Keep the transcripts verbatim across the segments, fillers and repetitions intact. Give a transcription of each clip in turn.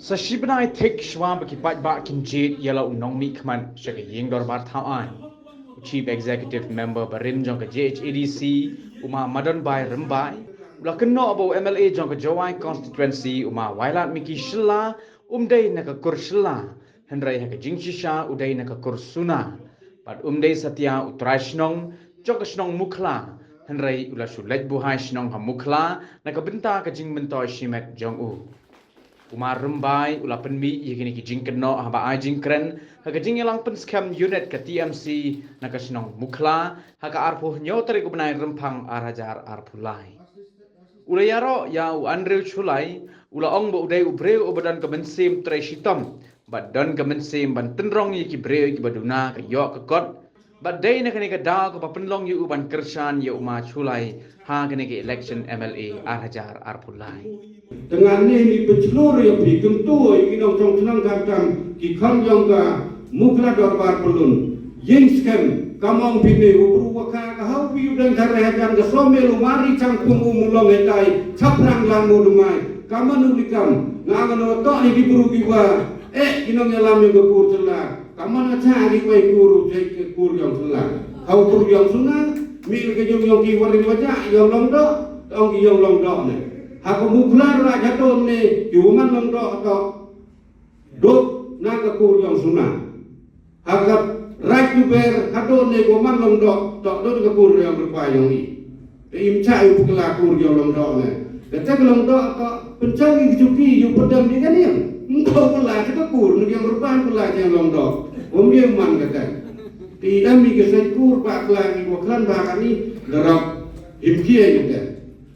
Sa shi bnai thik shwa ba ki paidbah kin jied ya la u nongmihkhmat sha ka ïing dorbar thaw aiñ, u Chief Executive Member barim jong ka J H A D C, u Ma Madanbai Rymbai, u la kynnoh ba u M L A jong ka Jowai Constituency, u Ma Wailadmiki Shylla, um dei na ka kur Shylla, hynrei ha ka jingshisha u dei na ka kur Suna. Bad um dei satia u trai shnong jong ka shnong Mukhla, hynrei u la shu leit buhai shnong ha Mukhla na ka bynta ka jingmyntoi shimet jong u. U Ma Rymbai u la pynmih ïa kine ki jingkynnoh haba ai jingkren ha ka jingïalang pynskhem unit ka T M C na ka shnong Mukhla ha ka arphew hynñiew tarik u bnai Rymphang ar hajar arphew lai. U la ïaroh ïa u Andrew Shullai, u la ong ba u dei u briew uba don ka mynsiem trei shitom bad don ka mynsiem ban tynrong ïa ki briew kiba duna ka ïoh ka kot, bad dei na kane ka daw kaba pynlong ïa u ban kyrshan ïa u Ma Shullai ha kane ka election M L A ar hajar arphew lai. Te nga ni ni pynchlur ïa phi, kyntu ïa ki nongchong chnong khamtam ki khon jong ka Mukhla dorbar pyllun. Ïing skhem, kam ong phi ne, u bru wa kha ka hau phi u dang thare hajan ka sawmel u mari chang pung u mulong hetai chaphrang lang mo dumai. Kam man u ni kam, nga nga no toh ïa ki bru kiwa eh ki nongïalam ïa ka kur Shylla. Kam man nga cha ki wei kur u jai ka kur jong Shylla. Hau kur jong Suna, mi ka jong jong ki waring wajah jong Longdoh, ong ki jong Longdoh ne. Ha ka Mukhla ra jadon ne ki wa man Longdoh toh. Duk na ka kur jong Suna. Ha ka Raid Duber, hadon ne ko man Longdoh toh, duk na ka kur jong Rymbai jong i. Te im cha u pkla kur jong Longdoh ne. Kata ka Longdoh toh pynchang i juki yu pdam ni ka niam. Ngko pla cha ka kur ni jong Rymbai, pla cha Longdoh. Om ye man kata. Te i dam i ka sait kur ba kla ni wa klan ba ka ni darap him kia i kata.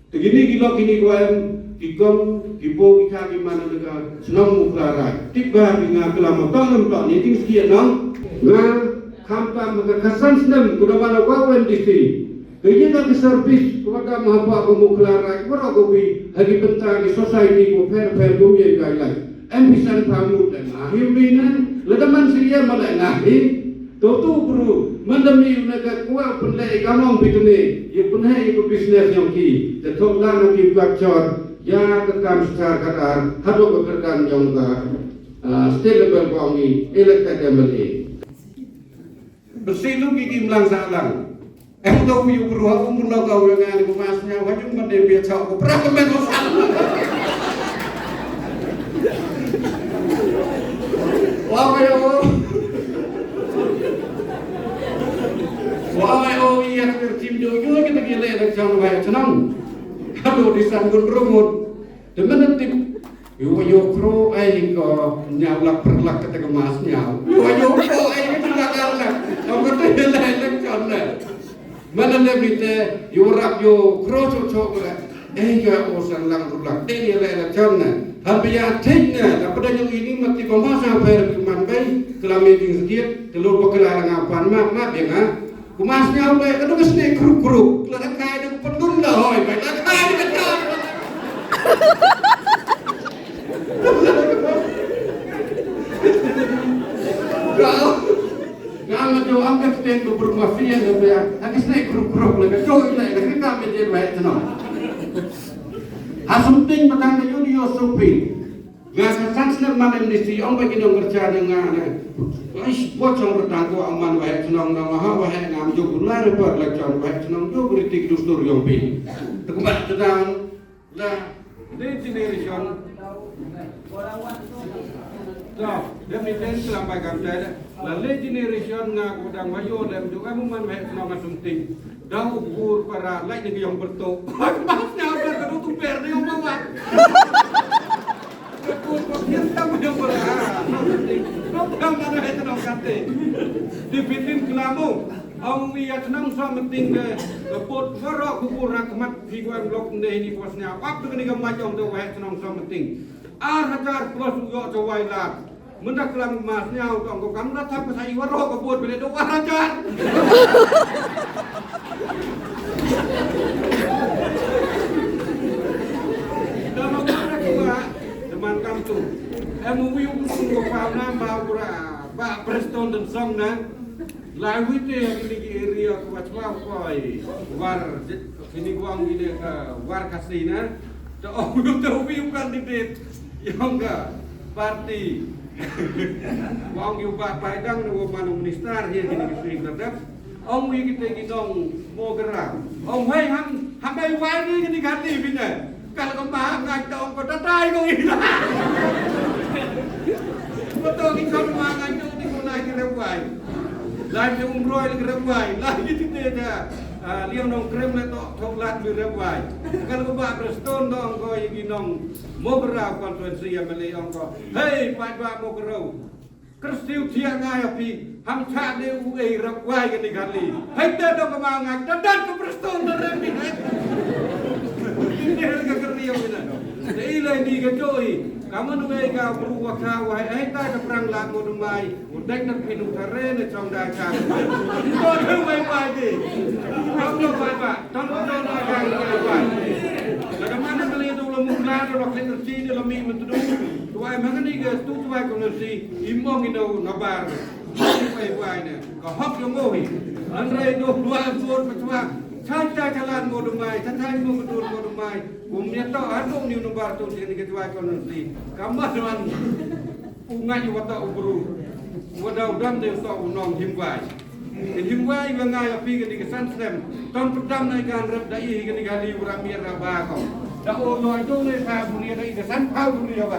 Te kini ki lok kini ko em, ki kong, ki po, ki kha, ki man na ka shnong Mukhla Raid. Tip ba ki nga klam toh nam toh ni ting ski nong. Nga khamtam ka khatsan snem ku da wan wa M D C. Ka ïa ka service ku da ma hapa ka Mukhla Raid, waroh ka wi, ha ki bynta ki society ko pher pher ko ye guideline. Em bisan pamut le nga hi wi ne, le da man si ye ma le nga hi. To tu bru, man da mi na ka kwah pynleh i kamong pitne, i pynheh i ka business yong ki, te thok la na ki kap chor, ya ka kam star ka ar, hadok ka kyrdan yong ka, ah, state level ko ngi, elected M L A. Bersi lu ki kim lang sa lang. Em to wi u bru ha um bru la ka u nga ni ko mas nya wa jum man de bia chok ko pra ko men ko sa. Wa wa yo. Wa wa yo, ïa ka tim jo jo kita ki le election wa chnong. Halo di san gun rumut. Te man tip. Yu wa yo kro ai ko nyaw lak per lak kata ka mas nyaw. Yu wa yo kro ai ko lak lak. Ko te le election le. Mana le bite, yu rap yu kro chok chok le. Eh, ka o san lang rup lang. Te ni le la chon na. Hal biya thik na, la pada yung ini mati ko ma sa per man bai, kla meeting sikit, telur bakla la nga pan ma, ma biya nga. Ku mas nyaw bai, ka dong sne kruk kruk. La da kai da ku pandun la hoi, bai la kai da ka. Kau. Nga ma jo am ka sten ko bermafia na ba. Aki sne kruk kruk le ka jo ile ka kita me je ba tno. Ha something batang ka yo yo shopping. Nga ka san sne man M D C ong ba ki nong kerja de nga ne. Ais, bo chong bertang ko aman wa he chnong na wa ha wa he ngam jo bula re per la chong wa he chnong jo kritik dustur yong pi. Tekmat tedang. La le generation. Da, dem ni ten kelam bai kam tai da. La le generation nga ku dang mayo dem ju amu man me no ma sum ting. Da ukur para lai ni yong berto. Mas nya da tu per ni yong bawa. Ukur ko tiang tam yong bawa. No tam mana he no kate. Di bitin kelamu. Ong wi ya chnong Something ke, ke put warok kubur rakmat hi gwan lok ne ni pos nya. Wap tu ni ka majong tu wahek chnong Something. Ar hajar plus u yok Jowai la. Menda kelam mas nya u tong ko kam la thap ka sai warok ka put bele do ar hajar. Dah ma pura kua, teman kam tu. Em wi u tu ko pa nam ba pura, ba Preston dan Song na. Lai wi te ha kini ki area ko wa chwa ko ai. War, kini ko ang kini ka war Khasi na. Te ong u te wi u candidate. Yong ka. Party. Wa ong yu ba pai dang na wa man u minister hi kini ki sing da dep. Ong wi kite ki nong Mogra. Ong hei ham, ham hei wai ni kini kati bina. Kal ko ma ngai tong ko tatai ko ina. Ko to ki kon ma ngai tong ni ko lai ki rep wai. Lai ki umroi ki rep wai. Lai ki tite da. Ah, liang nong krem le to thok lat mi rep wai. Kal ko ba Prestone dong ko i ki nong Mogra constituency M L A ong ko. Hei, pai ba Mogra. Kristiw thiang ngai api, ham cha de u ei rep wai kani kali. Hei te dong ka ma ngai, ta dan ka Prestone da rep ni hei. Ni hei ka kari yang ni na. Te i lai ni ka joi, ka man u ei ka bru wa ka wai, hei ta ka prang la mo du mai, u deng na pinu ka re na chong da ka. Ko de wai wai de. Ko de wai ba, tong ko de na ka wai wai. Ka da man ka le du la mu la do la khen chi de la mi mu du. Tuwai mangani ka tu tuwai ko na si imong ino na bar. Tuwai tuwai ne. Ka hok yo mo hi. An rai no tuwai bor pa tuwai. Chan cha chalan mo dumai, cha cha mo betul mo dumai. Kum ya to adong ni na bar tu ni ka tuwai ko na si. Ka ma tuan. U ngai wa to u bru. Wa dau dam de to u nong him wai. Te him wai wa ngai api kani ka san snem. Ton pdam nai kan rep da i kani ka li u ram mier ra ba ko. Da o lo ai to ne ka buri da i ka san pau buri ya ba.